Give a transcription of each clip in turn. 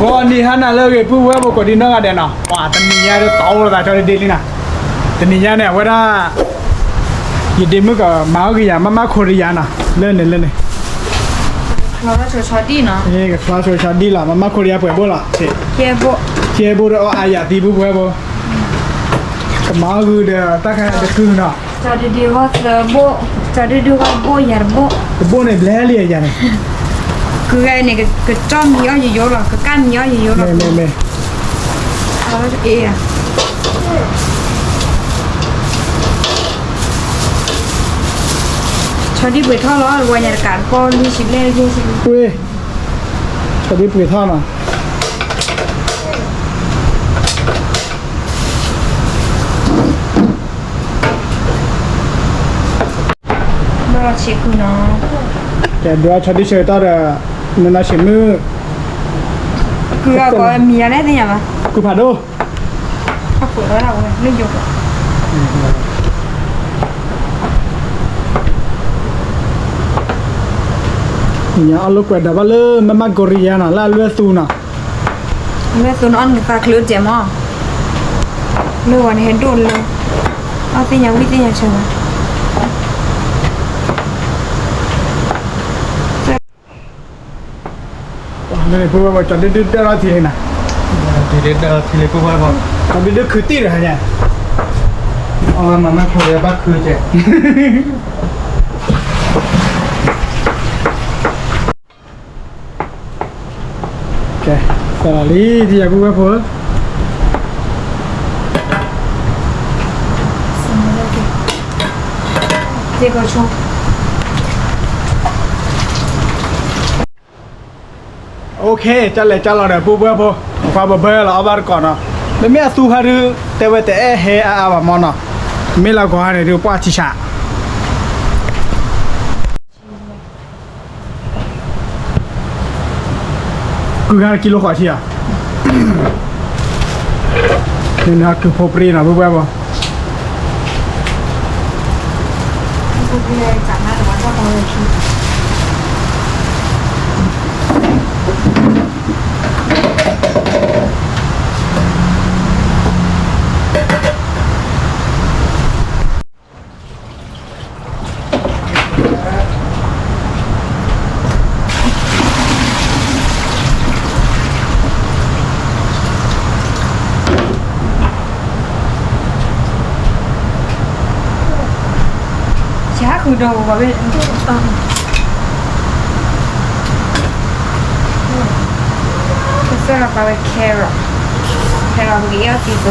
ဂီၤနံၤဟါနၤလၢအဂ့ၤ ပုၢ်ဝဲၢ်ဖိကိးဒံနီၢ်ဂၤဒဲးနီၤ, ပှၤတနံၤညါဒီး တီအိၣ်လၢသးဆီဒ်ဒ်လံနီၤ, တနံၤညါန့ၣ် အဝဲဒၣ် ယဒ့မုၣ်ကမၤအီၣ်ကယၤ မၤမၤခိၣ်တယၤနီၤ, လၢန့ၣ်လၢန့ၣ်, ကချီဆိဆီဒံၣ်လီၤ, မၤမၤခိၣ်တယၤပှဲၤဘိလီၤ, ကဲဘိဒီးအီၣ်အါယၤသံ ပုၢ်ဝဲၢ်ဖိ, ကမၤအီၣ်ဂုၤဒီးတၢ်ခါတကုၤနီၤ, ကၠီဒုဒုဂီၢ်သၢဘိ, ကၠီဒုဒုဂီၢ်တဘိ ယၤတဘိ, တဘိန့ၣ်ဘျဲလံယၤန့ၣ်, ကုၤဂၤန့ၣ် ကကၠီၣ်မံအီၣ်ယိယိလီၤ, ကကၣ်မံအီၣ်ယိယိလီၤ, မ့ၢ်မ့ၢ်မ့ၢ်, အ့ ဆီဒံၣ်ပှ့ၤထီၣ်လီၤ, ဝဲညါတကးတပီၢ်လွံၢ်ဆံဘျဲၣ်ယဲၢ်ဆံ, ဆီဒံၣ်ပှ့ၤထီၣ်နီၤ, ဘၣ်ဆံးကုနီၤ, ကဲဒုးအီၣ်ဆီဒံၣ်ဆၢကတီၢ်ဒီး, နနီၢ်ဆံးမုၣ်, ကုၢ်ဂၤကီးမံၤယၤလဲၣ်သ့ၣ်ညါဘၣ်, ကုၢ်ဖးဒိၣ် ညါအီၣ်လိာ်ကွဲဒီးဘၣ်လၢ မၤမၤကိရံယါနီၤ လၢအလွဲၢ်သူနီၤ, လွဲၢ်သူနီၤ အီၣ်နသးချုးတစဲးမး, လၢဂီၤန့ၣ်ဟဲဒိၣ်လၢ, အီၣ်သ့ၣ်ညါဝံၣ်သ့ၣ်ညါဆၢဘၣ် လၢန့ၣ် ပုၢ်ဝဲၢ် ကၠီဒုဒုဒၢထီၣ်ထံလံနီၤ, ကၠီဒုဒုဒၢထီၣ်ထံလံ ပုၢ်ဝဲၢ် ကၠီဒုဒုခုးတံၢ်ဒီးဟါညါ, အီၣ်လၢမၤမၤခိၣ်ဒီးဘၣ်ခုးကဲး, ကဲ, သၢလီၤလံ ထံၣ်ယၤ ပုၢ်ဝဲၢ်ဖိဧၢ, ကဲ, ကၠီလဲၤ ကၠီလီၤဒီး ပုၢ်ဝဲၢ်ဖိ, ပှၤဘၢဘၢလီၤအီၣ်ဘၣ်တကိးနီၤ, မ့မ့ၢ်အသူဟါဒုး တဲဝဲတအဲၣ်ဟဲအါအါဘၣ်မးနီၤ, မ့ၢ်လၢကီၢ်ဟါန့ၣ်ဒုး ပှၢ်ထံဆး ကုၢ်ဂၤကံလိဃီၤထံဧါ, န့ၣ်နကုၢ်ဖိပြံနီၤ ပုၢ်ဝဲၢ်ဖိ, ယဃုာ်ဒီးဝဲ, ကစၢ်လီၤပာ်ဝဲ carrot, carrot ပကအီၣ်သံသိးလီၤ. သ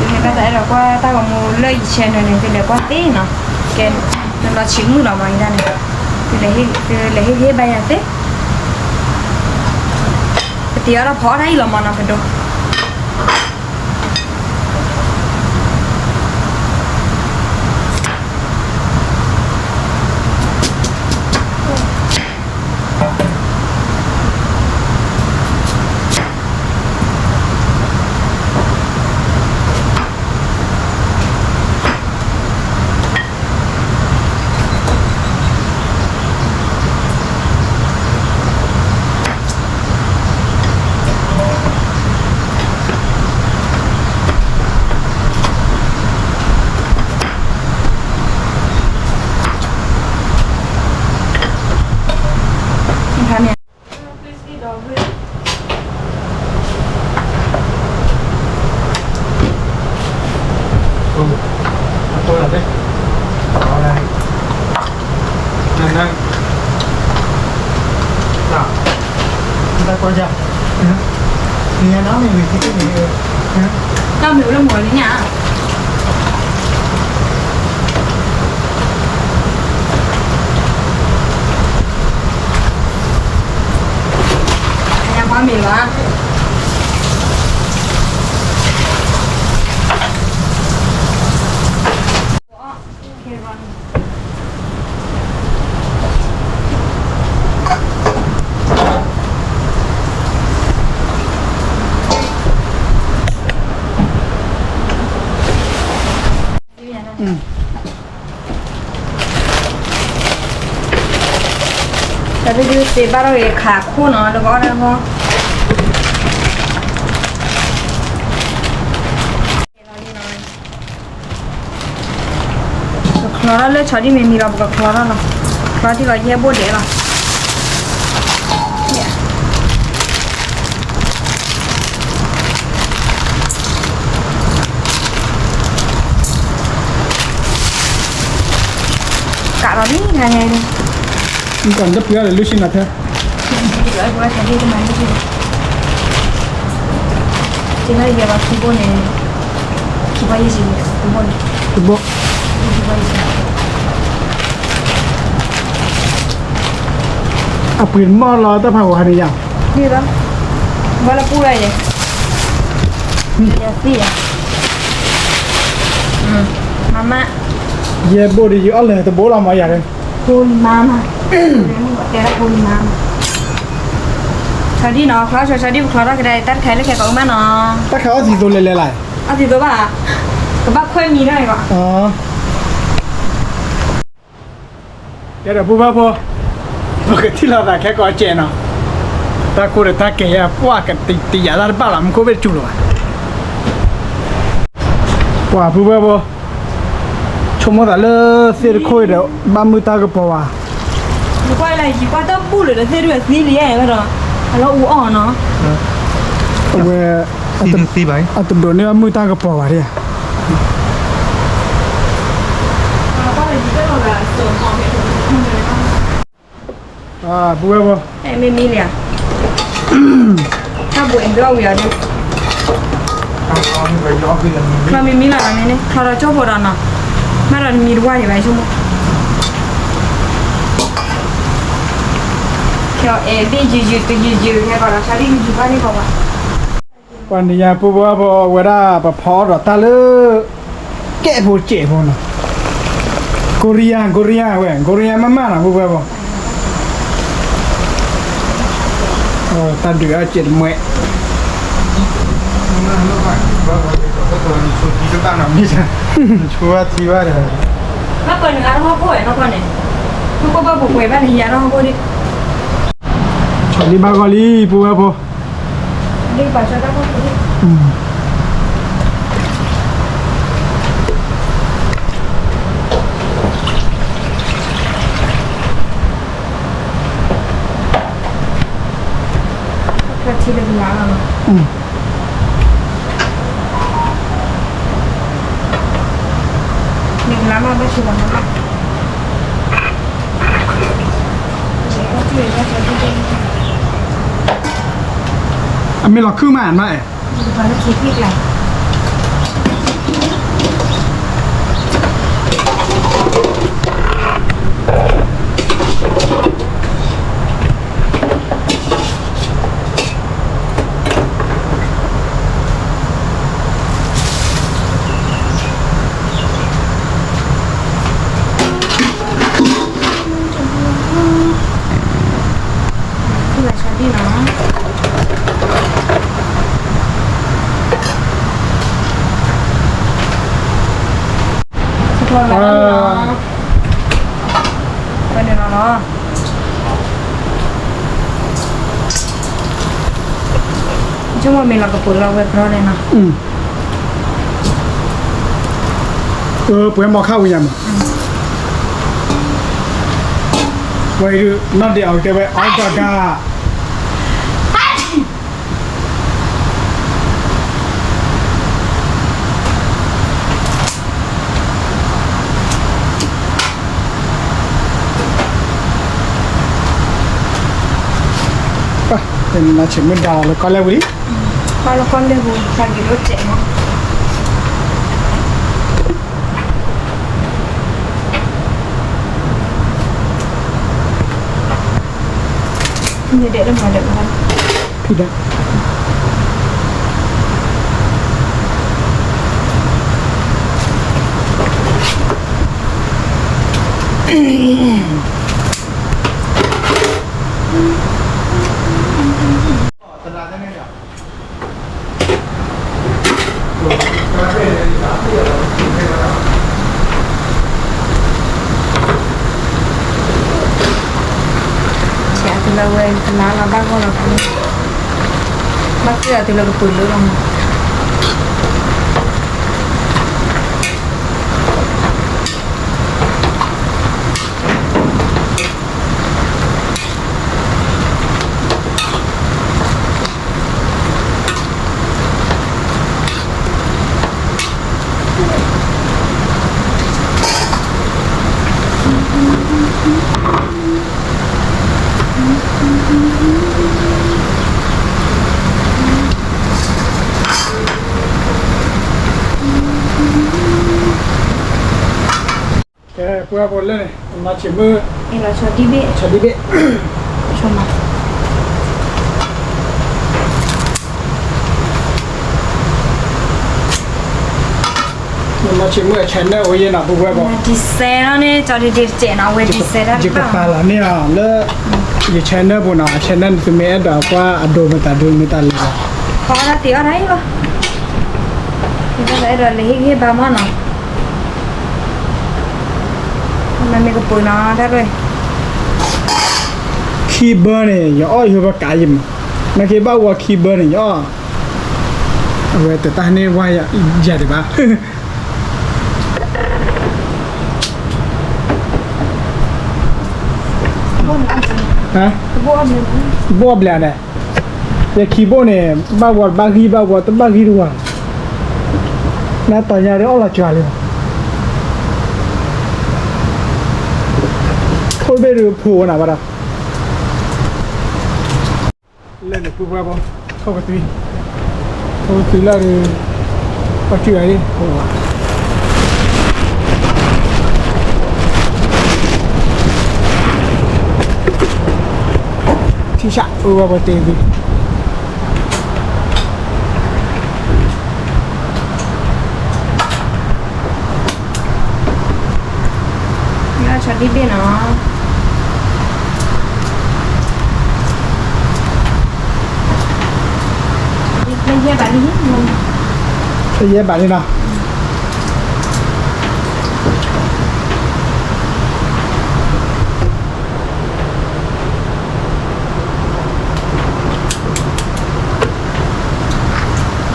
ုမ့ၢ်ဘၣ်သးအဲၣ်ဒိးကွၢ်တၢ်ဂီၤမူလၢယ channel န့ၣ် သုလဲၤကွၢ်သ့နီၤ, ကဲ, နနီၢ်ဆံးမုၣ်လီၤမးအံၤဒၣ်န့ၣ်, သုလဲၤဟ့ၣ်ဂံၢ်ဘါယၤသ့, ပတံၤအီၣ်တၢ်ဖီအီၣ်တၢ်အံၤလီၤမးနီၤ ပဒိၣ် တၢ်မ့ၢ်လၢမ့ၢ်လၢညါ အညါပှၤမ့ၢ်လီၤ. သ့ၣ်ဘၣ်ထီၣ်ဂ့ၤခးခိၣ်နီၤ လၢကအီၣ်တၢ်ဂီၢ် ပကချီထီၣ်လၢဆီဒံၣ်မ့မံလီၤ ပကချီထီၣ်လီၤ ချီထီၣ်ထံလီၤ ယဲၢ်ဘိၣ်ဒဲးလီၤ ကးလီၤလံ နၤန့ၣ် နတပှ့ၤအီၤဒီး လွံၢ်ဆံနၤထဲ ကဲလၢယဲဘၣ်ခံဘိၣ်န့ၣ် ခံဘိၣ်ယဲၢ်ဆံန့ၣ် တဘိၣ်န့ၣ် တဘိၣ် အပှ့ၤတမီၢ်လီၤ တၢ်ဖးဝါန့ၣ်ယါ ဒ်သိး ဘၣ်လၢပူၢ်လၢယဲ ယသံယါ မၤမး ယဲဘိၣ်ဒီး ယအီၣ်လၢတဘိၣ်လီၤမးယၤလၢ ဟိမၤမး တဲဒၣ်ဟိမၤမး ဆီဒံၣ်နီၤ ချီဆီဆီဒံၣ် ပချီထီၣ်ကဒါ တၢ်တခါလၢခဲကိးမးနီၤ တၢ်ခါအီၣ်သံသိလၢလဲၤလဲၤ အီၣ်သံသိဘၣ် ကဘၣ်ခွဲးမံၤထီၣ်န့ၣ်ကီး ကဲဒီးပုၢ်ဝဲၢ်ဖိ ပကထံၣ်လိာ်သးခဲကိးစဲးနီၤ တၢ်ကိၢ်ဒီးတၢ်ကဲၤယါ ပှၢ်ကတယၤတၢ်တဘၣ်လီၤ မူခိၣ်ဘ့ၣ်တစူၤလၢၤဘၣ် ပှၢ်ပုၢ်ဝဲၢ်ဖိ ဆိကမိၣ်သးလၢသ့ၣ်တခိၣ်အံၤဒီး ဘၣ်မုၢ်တၢ်ကပီၤဘၣ် ယကွၢ်လၢ ယကွၢ်တၢ်ဘူၣ်လၢာ်ဒီးသ့ၣ်ဒုးသံလံဝဲဒီး အလီၢ်အူအီၣ်နီၤ အဝဲ သံတသံဘၣ် အတဒိးန့ၢ်ဘၣ်မုၢ်တၢ်ကပီၤဘၣ်ဒ် ပုၢ်ဝဲၢ်ဖိ မ့မ့ၢ်လံဧါ တၢ်ဘိးအံၤဘျီဝံၤအီၤဒုး ချီမ့မ့ၢ်လီၤနီၤန့ၣ် ချီဒီးကၠိဖိဒီးနီၤ မ့ၢ်ဒီးတမံၤတဝါဒံးဘၣ်ဆိကမိၣ် ခဲအံၤဒ်ယုၢ်ယုၢ်တယုၢ်ယုၢ် ခဲကီးဒီးဆါဒ်ယုၢ်ယုၢ်ဘၣ်န့ၣ်ကီးဘၣ် ပှၤနံၤညါပုၢ်ဝဲၢ်ဖိဝဲဒၣ် ပဖီအီၣ်ဒီးတၢ်လၢ ကဲးဖိစဲးဖိနီၤ ကိရံယါ ကိရံယါဝဲ ကိရံယါမးမးနီၤ ပုၢ်ဝဲၢ်ဖိ တၢ်ဒုးအစဲးတမှဲ ဆိဝဲထံဘၣ်ဒီး ဘၣ်ပှဲၤနုာ်အါထီၣ်ဟီၣ်ခိၣ်ဝဲနီၢ်ကီၢ်န့ၣ် မ့ၢ်ကိၢ်ဘၣ်ပူၤပှဲၤဘၣ်န့ၣ် ဟံးအါထီၣ်ဟီၣ်ခိၣ်ဒံး ဆီဒံၣ်ဘၣ်ဂီၢ်လံ ပုၢ်ဝဲၢ်ဖိ ဒ်ပာ်ဆၢတၢ်ခိၣ်ဖိ ထီၣ်ထံလၢကလါလီၤနီၤ မ့ၢ်ကလါမးဘၣ်ဆူၣ်လီၤမးဘၣ် အမ့ၢ်လီၤခုၣ်မးနီၤအဲၣ် ပှၤလၢခံခံကျါ ဆိကမိၣ်မ့ၢ်လီၤ ကပၤလီၤဝဲပျီန့ၣ်နီၤ ပှဲၤမီၤခါဝံၤညါမး ပှဲၤဒုးနီၢ်ဒဲးအီၤကဲဝဲအီၣ်ကၢ်ကၢ် ပှၤ နဆံးမုၢ်ဒါလီၤလၢကီၢ်လဲၢ်ဝံၤလံ ပှၤလၢကီၢ်လဲၢ်ပူၤ ပှၤက့ၤဒိၣ်တဲာ်မး နဒဲးလၢမၤဒဲးမၤ ဖံးဒၣ် ဆဲး လၢဝဲကလါလီၤဘၣ်ဂီၢ်လီၤ, ဘၣ်ဃ့ၢ်အီၤတုၤလၢကပၢၤလၢလီၤမး. ကဲ ပှၤဖိလၢန့ၣ် မၤဆံးမုၢ် ဆီဒံဘ့ၣ် ဆီဒံဘ့ၣ် ဆီမၤ မၤဆံးမုၢ်အ channel အိၣ်ယဲနီၤ ပှၤဖိ ဒံစဲလီၤန့ၣ် ကၠီဒံဒံတစဲးနီၤ အဝဲဒံစဲတၢ်တဘၣ် ယကပာ်လီၤန့ၢ်အီၤလၢ ယ channel ပူၤနီၤ အ channel န့ၣ် သုမ့ၢ်အဲၣ်ဒိးကွၢ်အဒိမတၤဒိမတၤလဲၣ်လီၤ ဖီအီၣ်တၢ်တ့အီၣ်တၢ်အံၤလီၤ ယတၢ်အဲၣ်ဒိးလဲၤဟ့ၣ်ဂံၢ်ဟ့ၣ်ဘါမးနီၤ မ့မ့ၢ်ကပၢၤနီၤ တၢ်ရဲၣ် ခံဘၢန့ၣ် ယအီၣ်ယိဘၣ်ကးယံၤမး, နက့ဘၣ်ဝီခံဘၢန့ၣ် ယအီၣ်, အဝဲတတၢ်န့ၢ်ဝါယၤဒံးဘၣ်. ဘိၣ်အီၣ်ဘျဲၣ်န့ၣ်, ယခံဘိၣ်န့ၣ် ဘၣ်ဝီတဘၣ်ဂံၢ် ဘၣ်ဝီတဘၣ်ဂံၢ်တဝါ, နတီၤညါဒ်အီၣ်လီၤစှၤလံမး, ထိၣ်တဘ့ၣ်ဒုးဖိဝဲနၤဘၣ်ဒီး လၢန့ၣ်ပုၢ်ပှၢ်ဖိ, ထိၣ်ကသွံ, ထိၣ်ကသွံလၢဒုး, ပှၤစုၣ်ဂၤလံ, ထံၣ်ဆၣ် ပုၢ်ပှၢ်ဖိတ့သွံ ဆီဒံဘ့ၣ်နီၤ, ယဲၢ်ဘးလံနီၤ, တ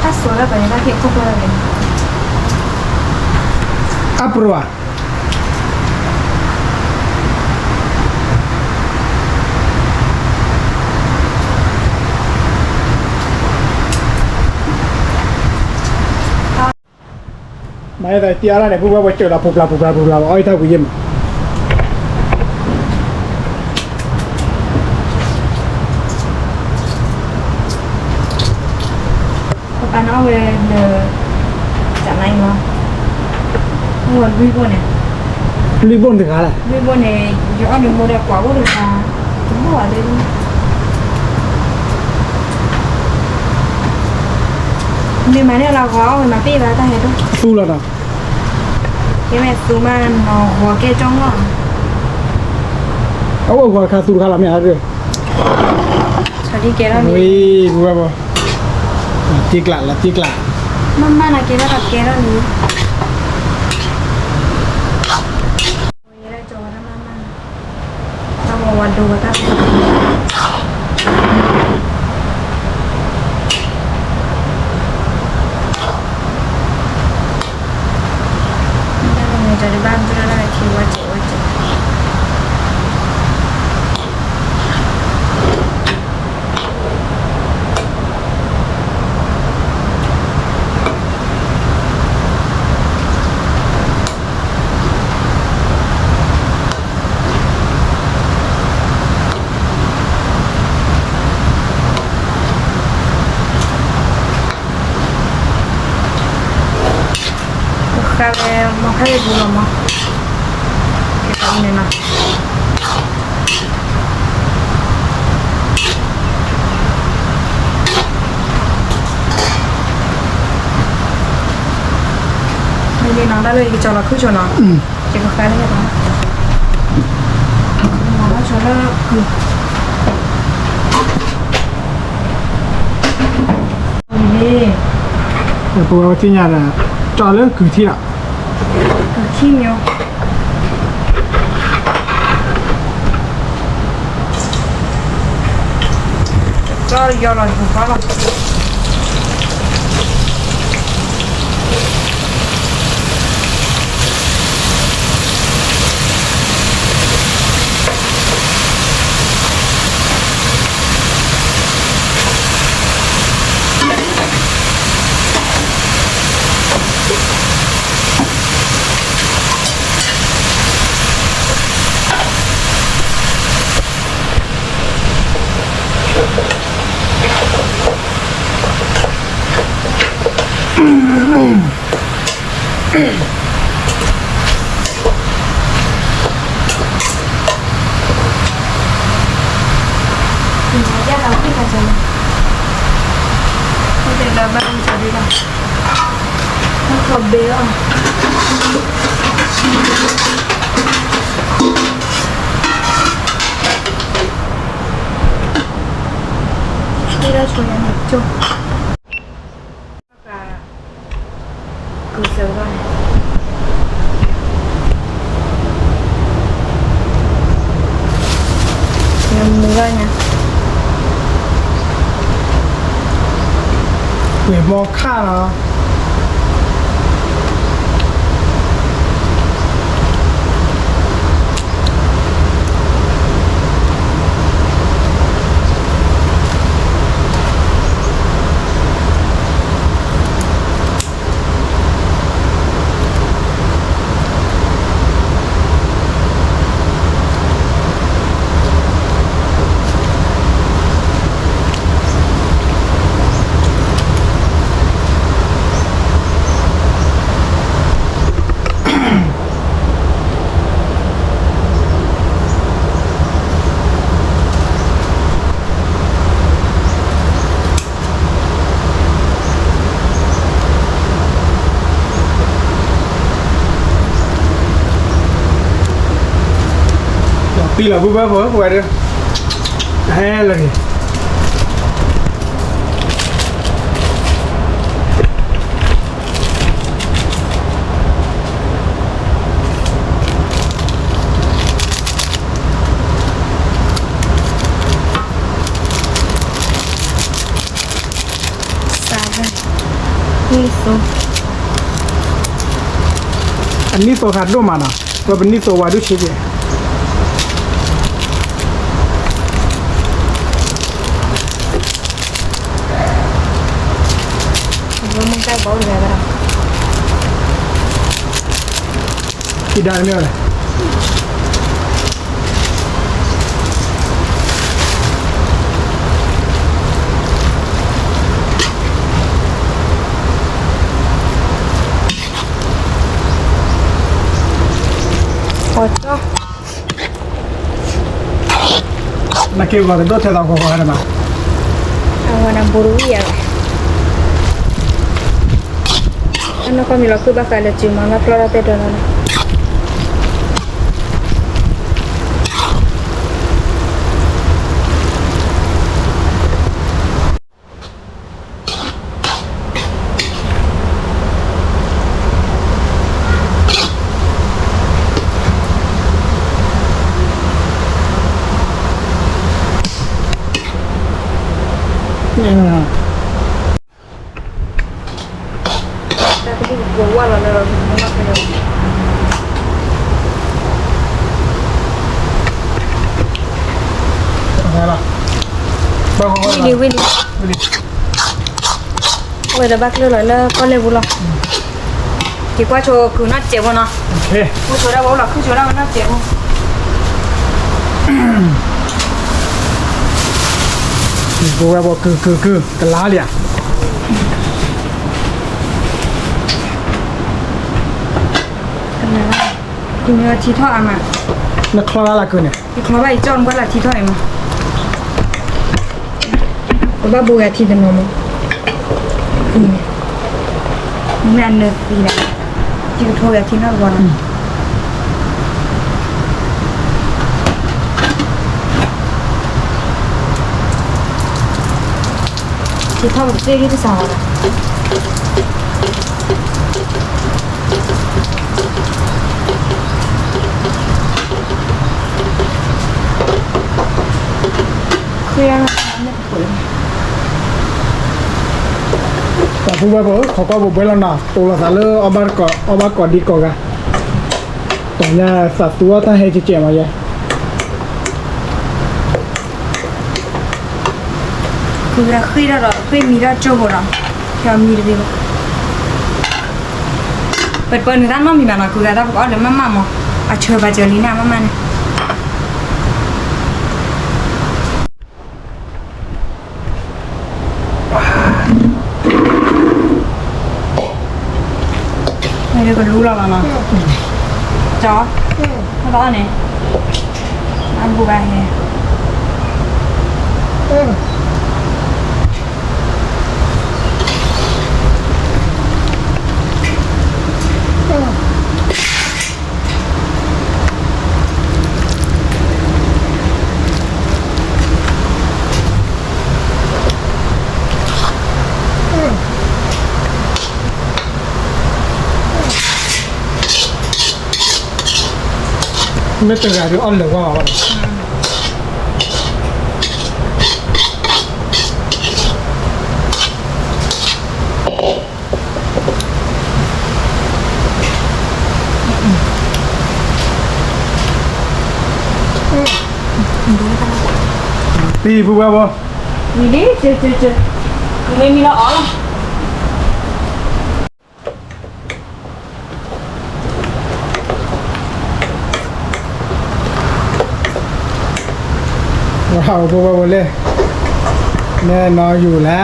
ၢ်စိၤလၢပှၤန့ၣ် တၢ်ဖံးခိၣ်ဖိလၢန့ၣ်, အပရၤ မၤအသးတံၢ်အါရၣ်န့ၣ် ပုၢ်ပှၢ်ဖိစၢၤလီၤ ပူၤပျၢ်ပူၤပျၢ်ပူၤပျၢ် အီၣ်အံၤတၢ်ဝံၤယဲၢ်မး ပပာ်နီၣ်ဝဲလၢ ကနါအံၤလီၤ, အိၣ်လွံၢ်ဘိၣ်န့ၣ်, လွံၢ်ဘိၣ်တဂၤလဲၣ်, လွံၢ်ဘိၣ်န့ၣ် ယအီၣ်န့ၣ်မိၢ်ဒီးကွၢ်ဘိၣ်တဂၤ, တဘိၣ်ဘၣ်သ့ၣ်, မ့ၢ်မၤန့ၢ်လီၤဂီၤအီၣ်ဝဲမၤပ့ၢ်ဘၣ်တၢ်ဟဲဒိၣ်, သူလီၤနီၤ, ကဲမ့ၢ်သူမးနီၤ ဂီၤကဲကၠီမီၢ်, အအိၣ်ဂီၤတခါသူတခါလီၤမ့ၢ်ဧါ, ဆီဒံကဲထီၣ်န့ၣ်, ဝံၤ ပူၤဝဲဘီ, တံကျးလီၤတံကျး, မ့ၢ်မ့ၢ်နကဲထီၣ်ဒီးကဲထီၣ်န့ၣ်, ဝဲဒၣ်ကၠီဝဲဒၣ်မ့ၢ်မ့ၢ်, တၢ်ဝဲဝဲဒိဝဲတၢ် တၢ်န့ၣ်တဘၣ်ဘၣ်လၢထံဝဲစဲးဝဲစဲး, ဃါဝဲမီၤခါရံၣ်ပူၤလီၤမး, ကဲအံၤန့ၣ်နီၤ, မ့ၢ်နီၤ တၢ်လၢယကကၠီလီၤခုၣ်ဆိနီၤ, ယကဃါလၢဟဲဘၣ်, မၤလီၤဆီလၢကုၢ် ပဝဲသ့ၣ်ညါဒီး ကၠီလၢကုၢ်ထံၣ်လီၤ, ကုၢ်ထံၣ်မ့ၢ် ယီၤလီၤ ယီၤလီၤ. မူလၢညါ ပှ့ၤမီခၣ်လီၤ. ပံလီၤဘုဘၢဖိ ပဝဲဒၣ် ဟဲလၢာ်ဂ့ၤ အနံၣ်သိဃာ်ဒိၣ်မးနီၤ, ပနံၣ်သိဝါဒုးဆံးက့ၤ, အံၤဒါမ့ၢ်လဲၣ်. နက့ၤဂီၤတဒိၣ်ထဲသိးဂီၤဂီၤဟဲဒၣ်မး, အဝဲနဘိတဝံၣ်ယၤ, အနီၢ်ကီၢ်မံၤလီၤခုၣ်ဘၣ်ဃးလၢစုမၤလၢပျီၢ်တၢ်တဲတၢ်လီၤ. ဝံၤလံ ဝံၤလံ, ဝဲဒီးဘၣ်ကျၢၢ်လီၤလၢကီၢ်လဲၢ်ပူၤလီၤ. က့ၤကွၢ်ဆိကုၤနီၢ်စဲးဖိနီၤ, ဝဲဆိဒၣ်ဝဲအိၣ်လီၤခုၣ်ဆိဒၣ်ဝဲနီၢ်စဲးဖိ. ပဝဲပှၤကုၤကုၤကုၤ ကလါလံဧါ. ကုၤမ့ၢ်ထံထီၣ်အါမး, နချီလၢလၢကုၤန့ၣ်, ယချီဘၣ်ယကၠီၣ်နကွၢ်လၢထံထီၣ်အံၤမး. ပဘၣ်ဘူးဂၤထံတနီၤမး, မ့ၢ်အနၢသံလီၤ, ယကထိဂၤထံနီတဝီလီၤ. ထံထီၣ်ပကစ့ၢ်က့ၤတစးလီၤ. ဃ့အါမး မ့ၢ်တပှဲၤ ပူဝဲပခိးကွၢ်ပူၤဘှဲလီၤနီၤ, တိၢ်လိာ်သးလၢအီၣ်ဘၣ်ကိးဒံကိးဂၤ, တၢ်ညါသးသူအီၣ်တၢ်ဟဲကဲးကဲးမးယဲ, ကုၤဂၤဃ့ၢ်ထီၣ်ဒီး ဃ့ၢ်မံထီၣ်ကၠိဖိဒီး, ဖဲအမံတသ့ဘၣ်, ပတပၢနုာ်တၢ်နီတမံၤဘၣ်နီၤ, ကုၤဂၤတၢ်ပကအီၣ်ဒီးမးမးမး, အဆၢပာ်စၢၤလံန့ၣ်မးမးန့ၣ် မ့ၢ်ကလူလီၤလီၤနီၤ, ကၠီ, မ့ၢ်ကအီၣ်န့ၣ်, အဘူဘၣ်ဟဲ, မ့ၢ်တဂၤဒုးအီၣ်လၢာ်ဝဲဘၣ်, ပံၤပူဝဲဘိ, မံၤလံ, မ့ၢ်မံလီၤအီၤလီၤ. ဝဲပူဝဲဘိလဲၣ်, နဲနီယူၤလီၤ.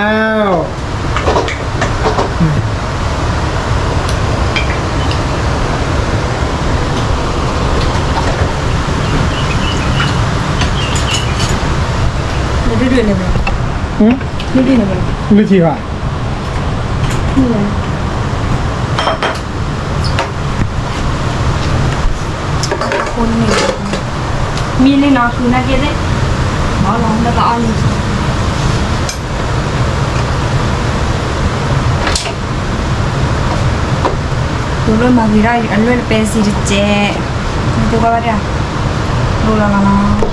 ဒုဒုန့ၣ်, ဒုဒုန့ၣ်, လွံၢ်ထံၣ်ဘၣ်, မံလံနီၤ ဃုာ်နာ်က့သ့ၣ်, မၤလီၤလၢကအီၣ်လံ. ဒိၣ်လၢမၤဂ့ၤဒၣ်အလွဲၢ်လၢပဲစံတကဲး, မ့ၢ်တိၢ်ဘၣ်ဘၣ်ဒၣ်, ဒိၣ်လီၤလီၤလီၤ.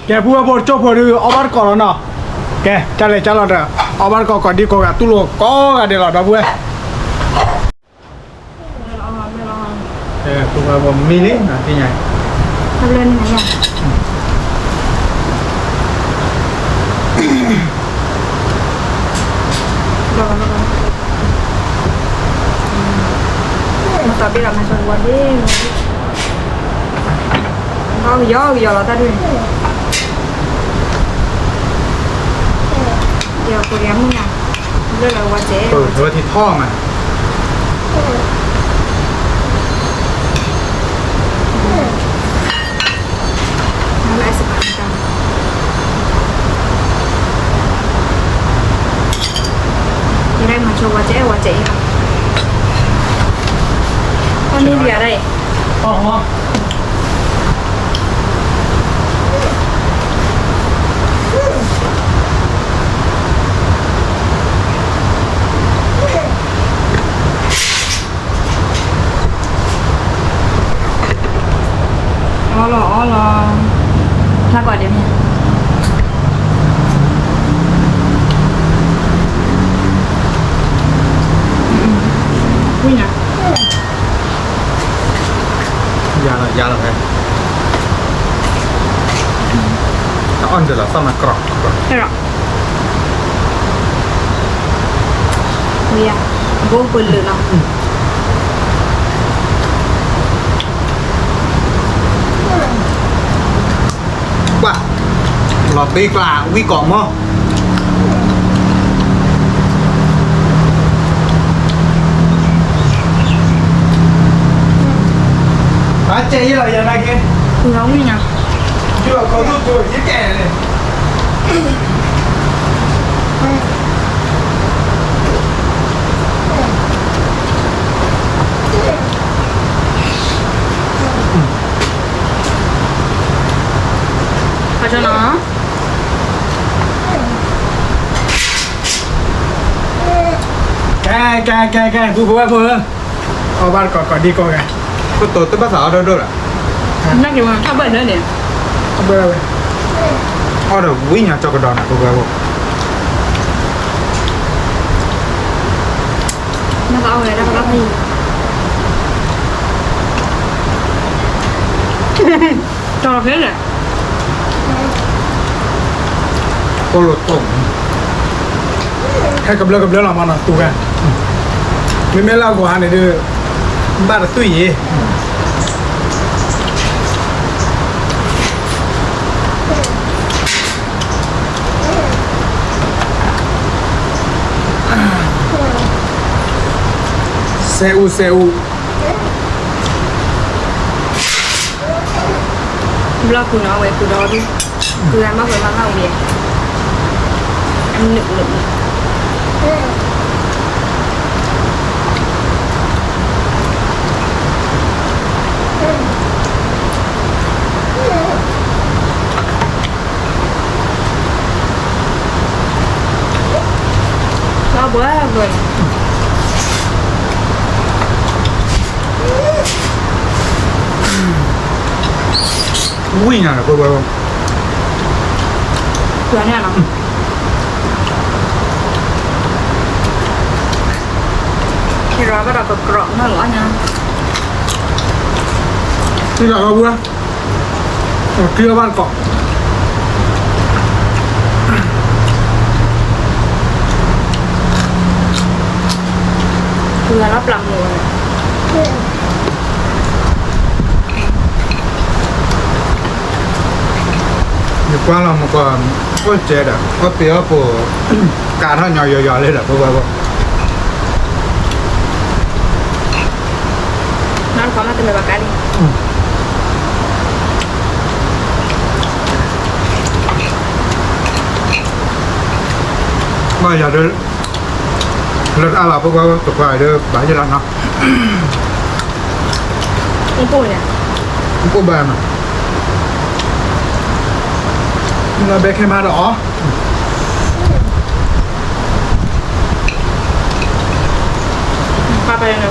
ကဲ ပူဝဲဖိကၠိဖိဒုး အီၣ်ဘၣ်တကိးလီၤနီၤ. ကဲ ကၢ်လဲၤကၢ်လီၤဒီး အီၣ်ဘၣ်တကိးကိးဒံကိးဂၤ တူၢ်လိာ်ကိးဂၤဒဲးလီၤ ဒီပုၢ်ဝဲၢ်. ပူဝဲဖိမံလံနီၤ သ့ၣ်ညါ, သးဘ့ၣ်လီၤမၤစၢၤဝဲဒၣ်, ကယီကယီလီၤတၢ်ဒုး, ယီကိးယၤမုၢ်နၤ, လၢလၢဝဲစဲး, ဝဲထံထီၣ်မး. ယဲဒၣ်မၤဆိဝဲစဲးဝဲစဲးအံၤလီၤ, အီၣ်န့ၢ်ဒံးယၤဒၣ်အံၤ. အီၣ်လီၤအီၣ်လီၤ, ဖျါကွၢ်ဒဲးမ့ၢ်, ဝံၤနၤ, ယၤလီၤယၤလီၤဖဲ, တအီၣ်န့ၣ်လီၤ သၣ်မၤကြီၢ်ကြီၢ်, ဝံၤယၤ, အဘိပလၢာ်လီၤ. ကွၢ်, လီၤဘ့ကျါဝံၣ်ကိးမီၢ်, ဘၣ်စဲးယဲလီၤယၤနာ်က့, လီၤဝံၣ်နၤ, ယလီၤခီဒိၣ်ဖိယကဲလဲၣ်. ကဲ ကဲ ကဲ ပုၢ်ဖိဝဲၢ်ဖိဧၢ, အီၣ်ဘၣ်တကိးကိးဒံကိးဂၤ, ပတိၤတဘၣ်သးအီၣ်ဒိၣ်ဒိၣ်လီၤ, နက့ၤဝဲထီၣ်ဘၣ်ဒၢန့ၣ်, ဘၣ်ဝဲ, အီၣ်ဒီးဝံၣ်ညါကၠီကဒီးနၤ ပုၢ်ဖိဝဲၢ်ဖိ, နကအီၣ်ဝဲဒၣ်ကဘၣ်ဖးယံၤ, ကၠီဖဲလဲၣ် အိၣ်လိာ်တိၢ်, ဟဲကဘျၢကဘျၢလီၤမးနီၤ သူဝဲ, မ့မ့ၢ်လၢအဂီၤဟါန့ၣ်ဒီး ဘၣ်တသွံၣ်ယံၤ, စဲအူ စဲအူ ဘျီၣ်ကူနီၤ အဝဲကူဒီးဒူၣ်, ကူဂၤမ့ၢ်ဝဲမၤမၤဝံၤ, အနုာ်နုာ်နုာ်, ဘၣ်ဘၣ်ဘၣ် ဝံၣ်ညါလီၤ ပုၢ်ဝဲၢ်, ကဲဒီးဘၣ်ဒီးကကြီၢ်နီၢ်လီၤညါ, ထံလီၤဝဲ, ထံလီၤဘၣ်တကိး ယကွၢ်လီၤမကီၢ်, အိၣ်စဲဒီး အီၣ်ပ့ၤအီၣ်ပိၤ, ကးထီၣ်ညီယီၤယီၤလံဒီး ပုၢ်ဝဲၢ်ဖိ, နီၢ်တခီမးတမ့ၢ်ဘၣ်ကါလံ, ဘၣ်ယၤဒီး လၢတအါလီၤ ပုၢ်ဝဲၢ် တကွၢ်ဒီး ဘၣ်ယဲလီၤနီၤ, အိၣ်ဘၣ်နီၤ, လီၤဘဲခဲမးဒီးအ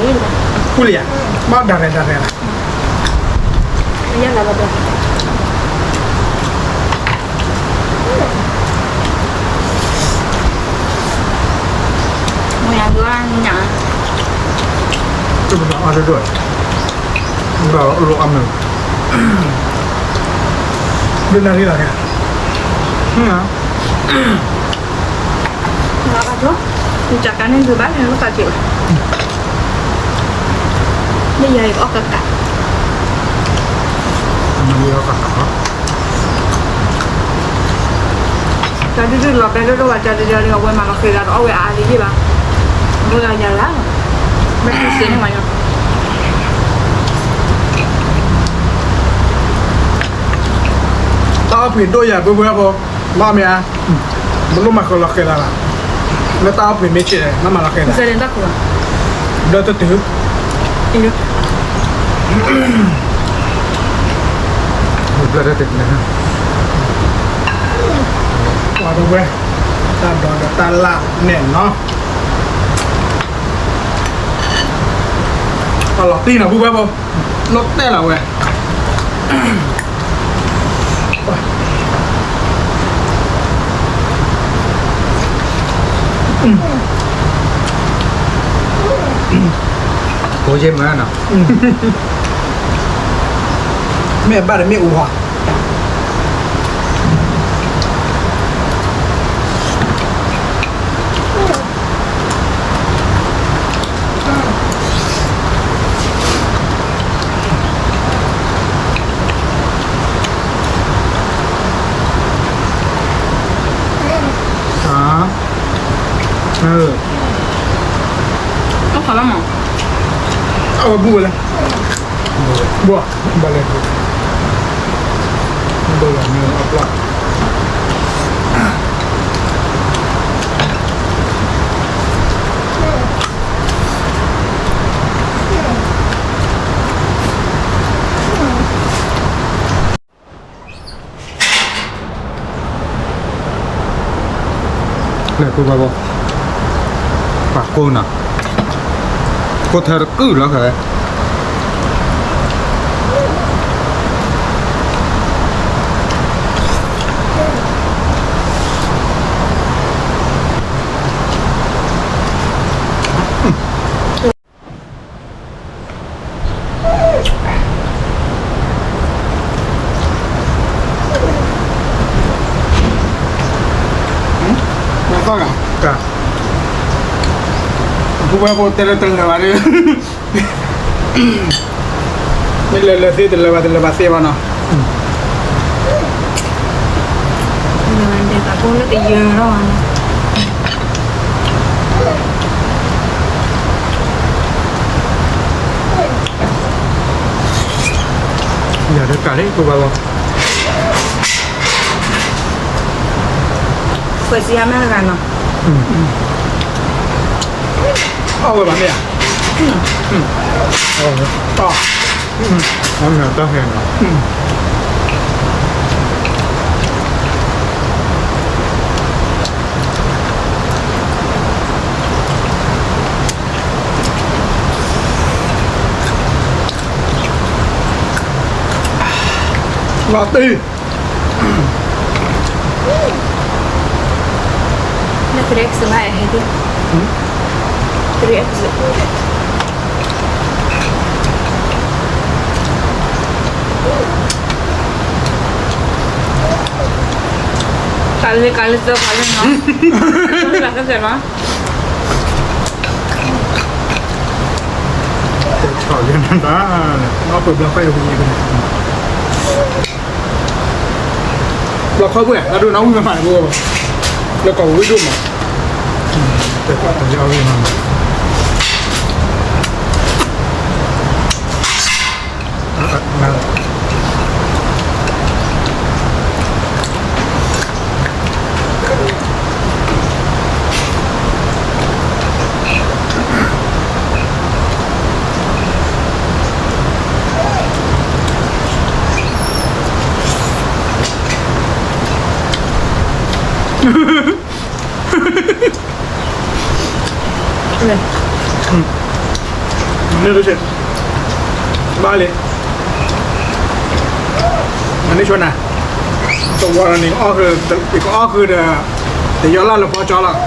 ီၤ, ကူလံဧါ, ဘၣ်ဒၣ်ရဲၣ်ဒၣ်ရဲၣ်လီၤ မ့ၢ်အဒိၣ်ညါ, တဘၣ်အီၣ်ဒိၣ်ဒိၣ်, ဘၣ်လိၣ်အီၣ်မ့ၢ်, ဒိၣ်နၢ်ရံၣ်လီၤကဲ, လီၤကါကၠိ, နကၠီကါန့ၣ်ဒုးဘၣ်လၢကၠိ, မ့ၢ်ယၤအံၤကအီၣ်ကကး, မ့ၢ်ယၤအီၣ်ကကးလီၤ ကၠီဒုဒုလီၤဘဲဒိၣ်ဒိၣ်ဘၣ် ကၠီဒုဒုန့ၣ် အဝဲမၤလီၤဃံၤသးဒီးအီၣ်ဝဲအါလံယ့ၢ်ဘၣ်, ဘၣ်ကစဲန့ၣ်မးညီ, တၢ်အီၣ်ပှ့ၤဒိၣ်ယၤ ပုၢ်ဝဲၢ်ဖိ, ဘၣ်မ့ၢ်ဧါ, ဘၣ်လိၣ်မၤဃီလီၤဃံၤသးဘၣ်, လၢတၢ်အီၣ်ပှ့ၤမ့ၢ်ဆံးန့ၣ် နမၤလီၤဃံၤသး ဘျၢတတုၤ ဘျၢတတုၤန့ၣ်, ပှၤတဝဲ, တၢ်ဒိးဒီးတၢ်လၢ်နဲၣ်နီၤ, တၢ်လီၤတံၢ်နီၤ ပုၢ်ဝဲၢ်ဖိ, လီၤတဲာ်လီၤဝဲ ဖိယ့ၢ်မၢနီၤ, မ့ၢ်အဘၣ်ဒီးမ့ၣ်အူဟီ, အဝဲဘူၣ်ဝဲလဲၣ်, ဘၣ်လဲၣ်, ဘၣ်လဲၣ်, လဲၤကူဘၣ်ဘၣ်, ပှၤကိးနၤ, ကိးထၢတကုၢ်လီၤခါ နသီၣ်ဂၤ, ပူဝဲဖိတဲလၢတလၢာ်ဘၣ်ဒ်, မ့ၢ်လၢလၢာ်သ့တလၢာ်ဘၣ် တလၢာ်ဘၣ်သ့ဘၣ်နီၤ, လၢာ်ဘၣ်န့ၣ်တယၢၤထီၣ်ဘၣ်နီၤ. ယၤတကးလံ ကိးဘၣ်လီၤ, ပှဲၤစံယါမ့ၢ်တဂၤနီၤ, အီၣ်ဝဲဘၣ်မ့ၢ်ဧါ, အီၣ်ဝဲ, အီၣ်ဝဲ, အီၣ်ဝဲ, တၢ်ဟဲနီၤ. လီၤတံၢ်, န three X မး ဟဲဒံၣ်, three X ကးလၢကးလၢသၢခါလၢနီၤ, ကးလၢနီၤ, တဆီၣ်လၢနၤ, အီၣ်ပှဲၤဘျီဃီယိၤကယံၤန့ၣ်, ဘျီခီပှဲၤ တၢ်ဒိၣ်နီၣ်ဝံၣ်မးမးတဘိ, လၢကီၢ်ဝံၣ်ဒိၣ်မး, တၢ်ဝံၣ်မးမး. န့ၣ်တဆဲး, ဘၣ်လံ, မၤန့ၢ်ဆိနၤ, တဝီန့ၣ် ယကအီၣ်ဃုာ်ဒီး, တယီလၢ်လၢဖီကၠီလီၤ,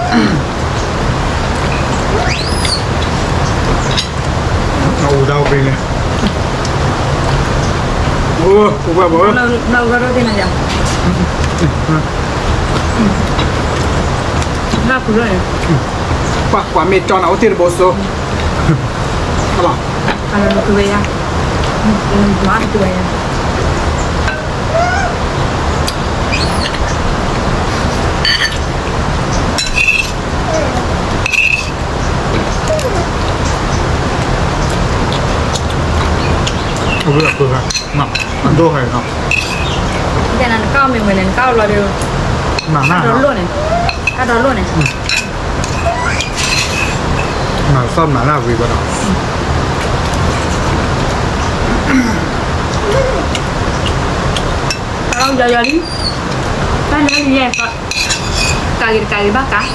အူဒၣ်အိၣ်ပ့ၤန့ၣ်, အိၣ်ပှဲၤဘၣ်, ဘၣ်ပှၤမ့ၢ်ကၠီနၤအိၣ်တ့ၢ်တဘိစိ, လီၤ, ဝဲယၤ, မၤတဝဲယၤ. အဝဲအပှဲၤဂၤ, အဒိၣ်ဟဲနီၤ, တဲနၤနကၢ်အီၣ်မ့ၢ်ဝဲန့ၣ် နကၢ်အီၣ်လီၤဒီး, မၤနၤ, ကၢ်ဒီးလိၣ်န့ၣ်, ကၢ်ဒီးလိၣ်န့ၣ်, မၤသီၣ်မၤလၢအဝံၤဘၣ်ဒီး ကၢ်လီၤယီၤယီၤလံ, တၢ်လၢယဲၢ်, ကးဂ့ၤတကးဂ့ၤဘၣ်ကး,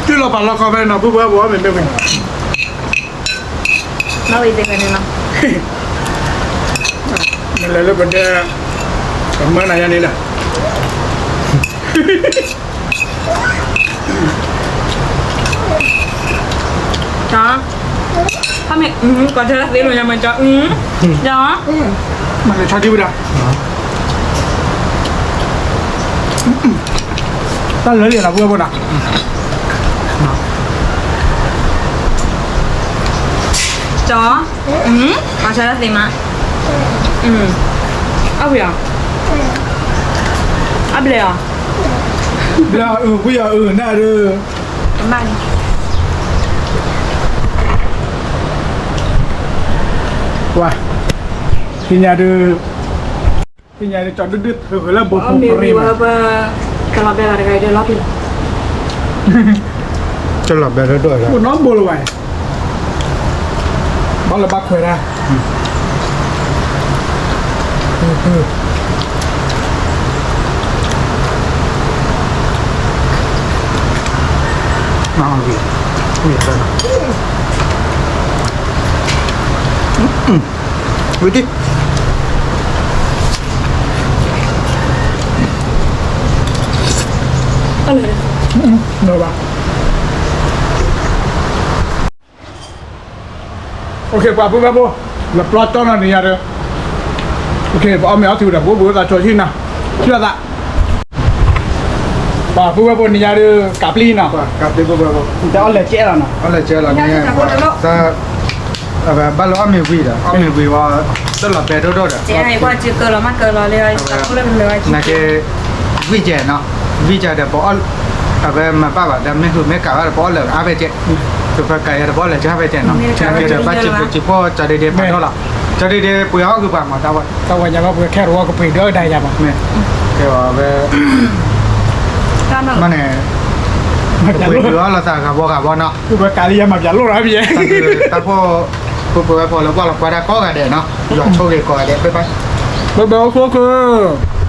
တုၤလီၤပာ်လီၤခီဖဲနီၤ ပုၢ်ဝဲၢ်ဘီမ့ၢ်မ့ၢ်ဝံၤ, နီၣ်ဝံၤသ့ၣ်ဖဲန့ၣ်နီၤ, နလဲၤလၢပဒဲ, ပမၢနၤယါန့ၣ်လၢ ကၠီ, ဖါမ့ၢ်, ကီၢ်ထဲသ့လိာ်ညါမ့ၢ်ကၠီ, ကၠီ, မၤလၢဆီဒံဝဲဒၣ်, တၢ်လၢလံနီၤ ပုၢ်ဝဲၢ်ဘီနီၤ, ကၠီ, ကီၢ်ထဲသ့မး, အဝံၤအီၤ, အဘျဲၣ်အီၤ, ဘျဲၣ်အီၤအုၣ် ဝံၣ်အီၤအုၣ်နၤဒီး ကမၣ်န့ၣ်, ဝါ, သ့ၣ်ညါဒုး, သ့ၣ်ညါဒုး ကၠီဒုၣ်ဒုၣ်ထုးဃုာ်လၢဘိဖိပရ့မး, ကၠီလီၤဘဲလၢတဂၤဒီးလီၤပံၤလီၤ, ကၠီလီၤဘဲလၢဒိၣ်လီၤ, ဘိနီတဘိလၢၤဝဲ, ဘၣ်လၢဘၣ်ခွဲးတၢ်, မၤအီၣ်ဂ့ၤ, ဝံၤအသးနီၤ, ဝံၤတံၢ်, နဘၣ် ပှၤပုၢ်ဝဲၢ်ဖိ, လၢပျီတီနီၤန့ၣ်ညါဒီး, ပအီၣ်မ့ၤအီထံဒီး ပအိၣ်ဘှံးအိၣ်သးဆိဟံၣ်နီၤ, ဟံၣ်လိာ်သး, ပှၤပုၢ်ဝဲၢ်ဖိန့ၣ်ညါဒီး ကးပျံၤနီၤ, ကးပျံၤပုၢ်ဝဲၢ်ဖိ, တအီၣ်လဲၤကဲလီၤနီၤ, အီၣ်လဲၤကဲလီၤန့ၣ်, ဘၣ်လၢအီၣ်မ့ၤဝံၤဒီး အီၣ်မ့ၤဝံၤဝံၤ တလီၤပဲာ်ဒိၣ်ဒိၣ်ဒီး နာ်က့ ဝံၣ်ကဲနီၤ, ဝံၣ်ကဲဒီးပ, အဝဲမၤဘၣ်ဘၣ်ဒီး မ့ၢ်ဟုးမ့ၢ်ကးဘၣ်ဒီး ပအီၣ်လၢအါဖဲကဲ, ပကးယၤဒီး ပအီၣ်လၢကဲဖဲကဲနီၤ, နာ်က့ဒီး ဘၣ်စံးဘျုးစံးဖှိၣ် ကၠီဒ့ဒ့ပာ်ထီၣ်လီၤ, ကၠီဒ့ဒ့ပှ့ၤအီၣ်ဂ့ၤပှၤမၤတၢ်ဝဲ, တၢ်ဝဲညါဘၣ်ပှၤခဲတဝီကပှ့ၤဒၣ်ဒၣ်ယၤဘၣ်, ကဲဝဲ မ့ၢ်န့ၣ်, ပှ့ၤဒုးအီၣ်လိာ်သးဂၤဘီဂၤဘီနီၤ, ပကးလံယမၤပျးလိၣ်ရၤဖဲ, တၢ်ဖိ, ပှၤပုၢ်ဝဲၢ်ဖိလၢကွၢ်လီၤကွၢ်တၢ်ကိးဂၤဒဲးနီၤ, ယွၤဆိၣ်ဂ့ၤကိးဂၤဒဲး, ဘၣ်ဘၣ်, ဘၣ်ဘၣ်အိၣ်ခိၣ်ခိၣ်